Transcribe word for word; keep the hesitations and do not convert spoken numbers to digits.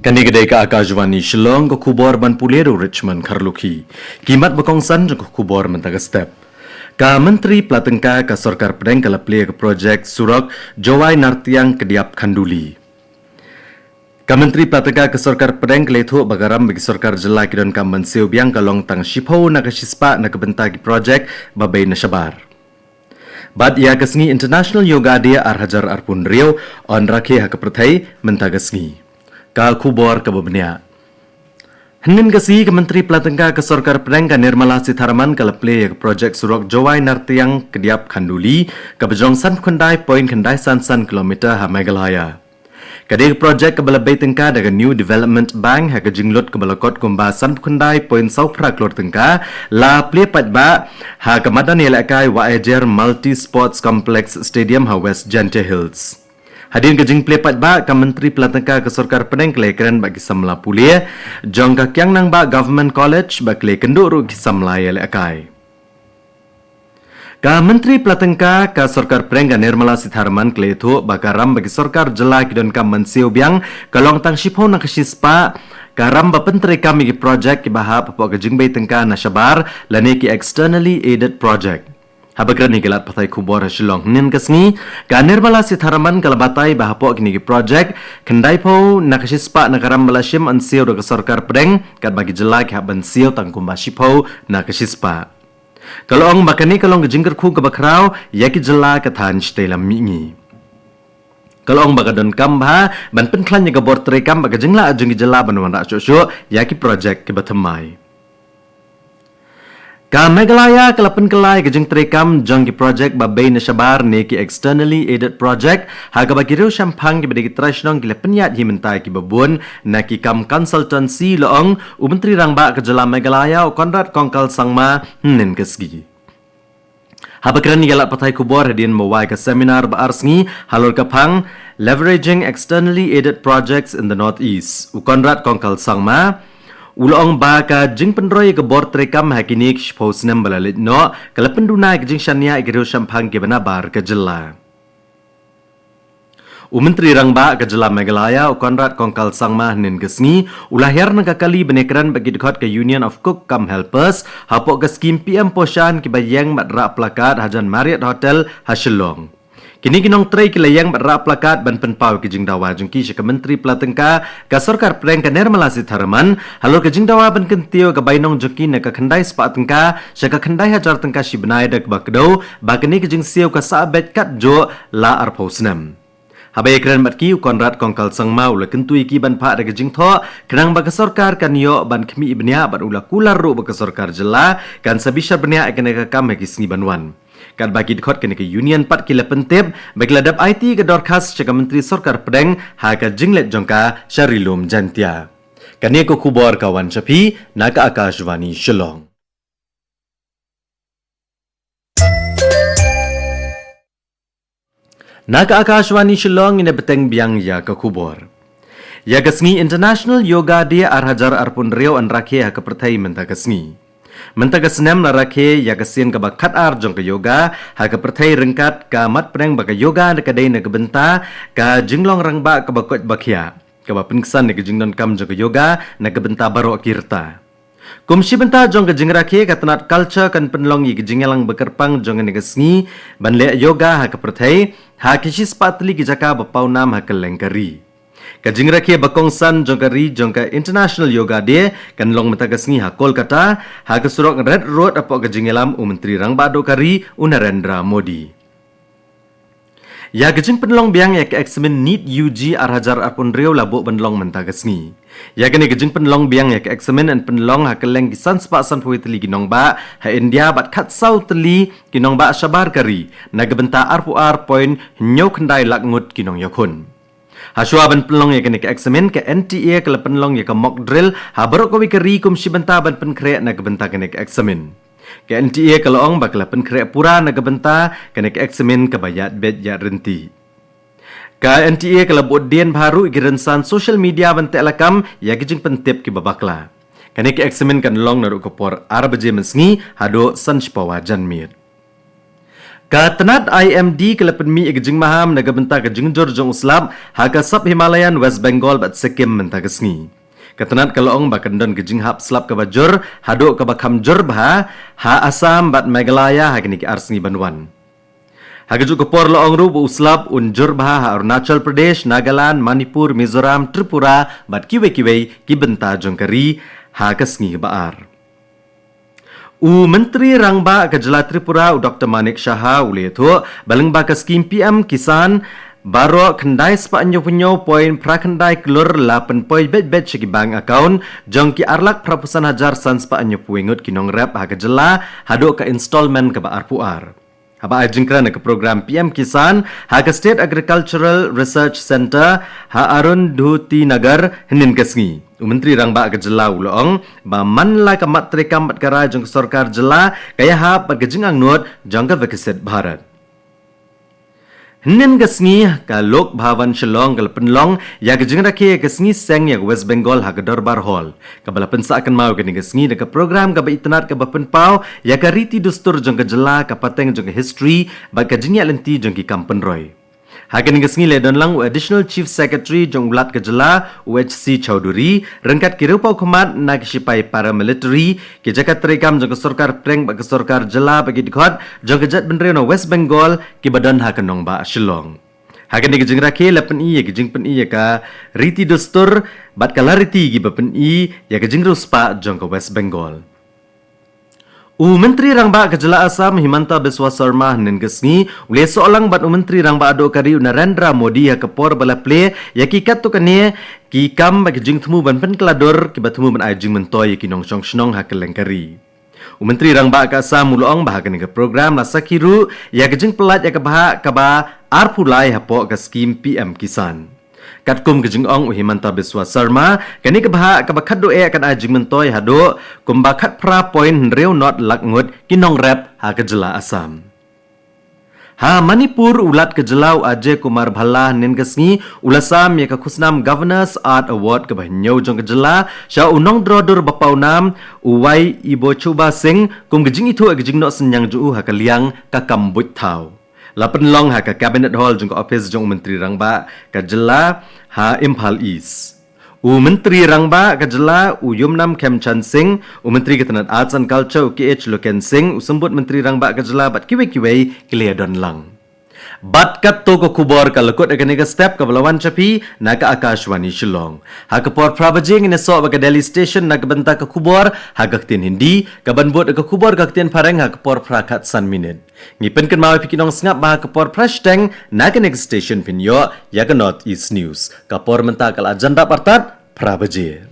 Kane ka dei ka Akashvani Shillong, ka khubor ban pule da u Richmond Kharlukhi. Ki mat ba kongsan jong ka khubor mynta ka step. Ka Myntri Pla Tyngka ka Sorkar Pdeng ka la plie ka projek surok Jowai Nartiang Kdiap Khanduli. Ka Myntri Pla Tyngka ka Sorkar Pdeng ka la ïathuh ba ka ram ba ki sorkar jylla ki donkam ban siew biang ka long tang shiphew na ka shispah na ka bynta ki projek ba bei na shabar. Bad ïa ka sngi International Yoga Day ar hajar arphew hynriew yn rakhe ha ka pyrthei mynta ka sngi. Ka khubor kaba bniah. Hynnin ka sngi ka Myntri Pla Tyngka ka Sorkar Pdeng ka Nirmala Sitharaman ka la plie ïa ka projek surok Jowai Nartiang Kdiap Khanduli kaba jrong sanphew khyndai point khyndai san san kilometer ha Meghalaya. Ka dei ka projek kaba la bei tyngka da ka New Development Bank ha ka jinglut kaba la kot kumba sanphew khyndai point saw phra klur tyngka, la plie paidbah ha ka madan ïalehkai Wahiajer Multi Sports Complex Stadium ha West Jaintia Hills. Hadien ka jingplie paidbah, ka Myntri Pla Tyngka ka Sorkar Pdeng ka la ïakren bad ki samla pule jong ka Kiang Nangbah Government College bad ka la ïakynduh ruh ki samla ïalehkai. Ka Myntri Pla Tyngka ka Sorkar Pdeng ka Nirmala Sitharaman ka la ïathuh ba ka ram ba ki sorkar jylla ki donkam ban siew biang ka long tang shiphew na ka shispah ka ram ba pyntreikam ïa ki projek kiba hap hapoh ka jingbei tyngka na shabar lane ki externally aided project. Haba kren ïa ki lad pathai khubor ha Shillong hynnin ka sngi, ka Nirmala Sitharaman ka la batai ba hapoh kine ki projek, khyndaiphew na ka shispah na ka ram ba la shim yn siew da ka Sorkar Pdeng, katba ki jylla ki hap ban siew tang kumba shiphew na ka shispah. Ka la ong ba kane ka long ka jingkyrkhu kaba khraw ïa ki jylla ka thaiñ shatei lam mihngi. Ka la ong ba ka donkam bha ban pynkhlaiñ ïa ka bor treikam bad ka jinglah jong ki jylla ban wanrah shuh shuh ïa ki projek kiba thymmai. Ka Meghalaya ka la pynkylla ïa ka jingtreikam jong ki projek ba bei na shabar ne ki externally aided project, ha kaba ki riewshemphang kiba dei ki trai shnong ki la pynïaid hi mynta ïa kiba bun na ki kam consultancy, la ong u Myntri Rangbah ka jylla Meghalaya u Conrad Kongkal Sangma hynnin ka sngi. Haba kren ïa ki lad pathai khubor hadien ba wai ka seminar ba ar sngi halor ka phang Leveraging Externally Aided Projects in the Northeast, u Conrad Kongkal Sangma u la ong ba ka jingpynroi ïa ka bor treikam ha kine ki shiphew snem ba la leit noh ka la pynduna ïa ka jingshaniah ïa ki riewshemphang kiba nabar ka jylla. U Myntri Rangbah ka jylla Meghalaya u Conrad Kongkal Sangma hynnin ka sngi u la hiar na ka kali ban ïakren bad ki dkhot ka Union of Cook cum Helpers hapoh ka skim P M Poshan kiba ïeng bad rah plakat hajan Marriott Hotel ha Shillong. Kine ki nongtrei ki la ïeng bad rah plakat ban pynpaw ïa ka jingdawa jong ki sha ka Myntri Pla Tyngka ka Sorkar Pdeng ka Nirmala Sitharaman halor ka jingdawa ban kyntiew ïa ka bainong jong ki na ka khyndai spah tyngka sha ka khyndai hajar tyngka shi bnai da kaba kdew ba kane ka jingsiew ka sah beit katjuh la arphew snem. Haba ïakren bad ki, u Conrad Kongkal Sangma u la kyntu ïa ki ban phah da ka jingthoh khnang ba ka sorkar kan ïoh ban khmih bniah bad u la kular ruh ba ka sorkar jylla kan sa bishar bniah ïa kane ka kam ha ki sngi ban wan. Katba ki dkhot kane ka union pat ki la pyntip ba ki la dep aiti ïa ka dorkhas sha ka Myntri Sorkar Pdeng ha ka jingleit jong ka sha Ri Lum Jaintia. Kane ka khubor ka wan sha phi na ka Akashvani Shillong. Na ka Akashvani Shillong, ngin ïa bteng biang ïa ka khubor. Ïa ka sngi International Yoga Day ar hajar arphew hynriew yn rakhe ha ka pyrthei mynta ka sngi. Mynta ka snem la rakhe ïa ka sien kaba khatar jong ka yoga ha ka pyrthei ryngkat ka mat pdeng ba ka yoga ka dei na ka bynta ka jinglong rangbah kaba koit ba khiah, kaba pynksan ïa ka jingdonkam jong ka yoga na ka bynta baroh ki rta. Kum shi bynta jong ka jingrakhe, ka tnat culture kan pynlong ïa ka jingïalang ba kyrpang jong kane ka sngi ban leh yoga ha ka pyrthei ha ki shispah tylli ki jaka ba pawnam ha kylleng ka ri. Ka jingrakhe ba kongsan jong ka ri jong ka International Yoga Day kan long mynta ka sngi ha Kolkata, ha ka surok Red Road, hapoh ka jingïalam u Myntri Rangbah Duh ka ri u Narendra Modi. Ïa ka jingpynlong biang ïa ka eksamin NEET U G ar hajar arphew hynriew la buh ban long mynta ka sngi. Ïa kane ka jingpynlong biang ïa ka eksamin yn pynlong ha kylleng ki san spah sanphew tylli ki nongbah ha India bad khatsaw tylli ki nongbah shabar ka ri na ka bynta arphew ar point hynñiew khyndai lak ngut ki nongïakhun. Hashwa ban pynlong ïa kane ka eksamin, ka N T A ka la pynlong ïa ka mock drill ha baroh kawei ka ri kum shi bynta ban pynkhreh na ka bynta kane ka eksamin. Ka N T A ka la ong ba ka la pynkhreh pura na ka bynta kane ka eksamin kaba ïaid beit ïaid ryntih. Ka N T A ka la bud dien bha ruh ïa ki rynsan social media ban teh lakam ïa ki jingpyntip kiba bakla. Kane ka eksamin kan long naduh ka por ar baje mynsngi haduh san shi pawa janmiet. Ka tnat I M D ka la pynmih ïa ka jingmaham na ka bynta ka jingjur jong u slap ha ka sub Himalayan West Bengal bad Sikkim mynta ka sngi. Ka tnat ka la ong ba kan don ka jinghap slap kaba jur haduh kaba kham jur bha ha Assam bad Meghalaya ha kine ki ar sngi ban wan. Ha kajuh ka por la ong ruh ba u slap un jur bha ha Arunachal Pradesh, Nagaland, Manipur, Mizoram, Tripura bad kiwei kiwei ki bynta jong ka ri ha ka sngi ba ar. U Myntri Rangbah ka jylla Tripura, u Doktor Manik Saha, u la ïathuh ba lyngba ka skim P M Kisan, baroh khyndai spah hynñiew phew hynñiew point phra khyndai klur la pynpoi beit beit sha ki bank account jong ki ar lak phra phew san hajar san spah hynñiew phew wei ngut ki nongrep ha ka jylla haduh ka installment kaba ar phew ar. Haba ai jingkren ha ka program P M Kisan ha ka State Agricultural Research Centre ha Arundhutinagar hynnin ka sngi, u Myntri Rangbah ka jylla u la ong ba man la ka mat treikam bad ka rai jong ka sorkar jylla ka ïahap bad ka jingangnud jong ka Viksit Bharat. Hynnin ka sngi ka Lok Bhavan Shillong ka la pynlong ïa ka jingrakhe ïa ka sngi seng ïa ka West Bengal ha ka Dorbar Hall, kaba la pynsah kynmaw ïa kane ka sngi da ka program kaba itynnad kaba pynpaw ïa ka riti dustur jong ka jylla, ka pateng jong ka history bad ka jingïaid lynti jong ki kam pynroi. Ha kane ka sngi la don lang u Additional Chief Secretary jong u Lat ka jylla, u H C Chowdhury, ryngkat ki riewpawkhmat na ki shipai paramilitary, ki jaka treikam jong ka sorkar pdeng bad ka sorkar jylla bad ki dkhot jong ka jaitbynriew na West Bengal kiba don ha ka nongbah Shillong. Ha kane ka jingrakhe la pyni ïa ka jingpyni ïa ka riti dustur bad ka lariti kiba pyni ïa ka jingriewspah jong ka West Bengal. U Myntri Rangbah ka jylla Assam, Himanta Biswa Sarma, hynnin ka sngi u la ïasoh lang bad u Myntri Rangbah duh ka ri, u Narendra Modi, ha ka por ba la plie ïa ki katto katne ki kam bad ki jingthmu ban pynkylla dur kiba thmu ban ai jingmyntoi ïa ki nongshong shnong ha kylleng ka ri. U Myntri Rangbah ka Assam u la ong ba ha kane ka program la sakhi ruh ïa ka jingpyllait ïa ka bhah kaba ar phew lai hapoh ka skim P M Kisan. Katkum ka jingong u Himanta Biswa Sarma, kane ka bhah kaba khatduh eh kan ai jingmyntoi haduh kumba khatphra point hynriew not lak ngut ki nongrep ha ka jylla Assam. Ha Manipur, u Lat ka jylla, u Ajay Kumar Bhalla, hynnin ka sngi u la sam ïa ka khusnam Governor's Art Award kaba hynñiew jong ka jylla sha u nongdro dur ba pawnam, u Y Ibochuba Singh, kum ka jingithuh ïa ka jingnoh synñiang jong u ha ka liang ka kam buit thaw. La pynlong ha ka Cabinet Hall jong ka ophis jong u Myntri Rangbah ka jylla ha Imphal East. U Myntri Rangbah ka jylla, u Yumnam Khemchand Singh, u Myntri ka tnat Arts and Culture, u K H Loken Singh, u Symbud Myntri Rangbah ka jylla bad kiwei kiwei ki la ïadon lang. Bad katto ka khubor ka la kut ha kane ka step kaba la wan sha phi na ka Akashvani Shillong. Ha ka por phra baje ngin ïasoh bad ka Delhi Station na ka bynta ka khubor ha ka ktien Hindi, kaban bud ka khubor ka ktien Phareng ha ka por phra khatsan minit. Ngi pynkynmaw ïa phi ki nongsngap ba ha ka por phra shiteng na kane ka station phin ïoh ïa ka North East News. Ka por mynta ka la jan dap artat phra baje.